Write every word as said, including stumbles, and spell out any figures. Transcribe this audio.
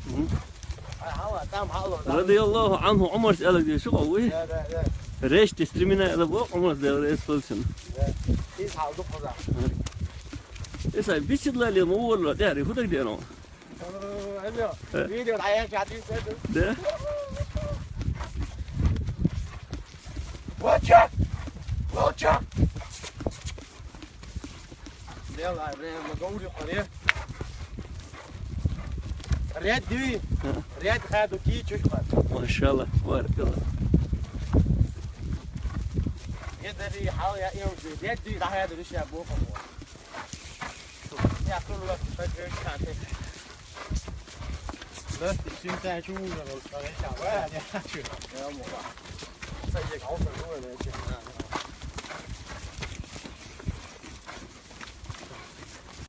Мгм. Радияллаху анху Ӏумарс аьлла деза шу вай. Да, да, да. Речь стремена аьлла бу Ӏумарс, Даьла раьза хилва цунна. Да. Иза хьал ду кхуза. Иза бисидла ле ма вурло, тӀехьа хӀу даг дено? Э, алло. Э. Видео дӀаяхьа чатти саду. Да? Волчок! Волчок! Дела, время говорю, хоре. Ред дви. А? Ред хаду ки чуш пар. Машалла, баракалла. Едари хал я им дви. Ред дви да хаду риша бохо. Я кулу ва кутачу шкате. Да, сим та чу ужа рос, хоре шава, я чу. Я муха. Са е кауса гуэ не чу.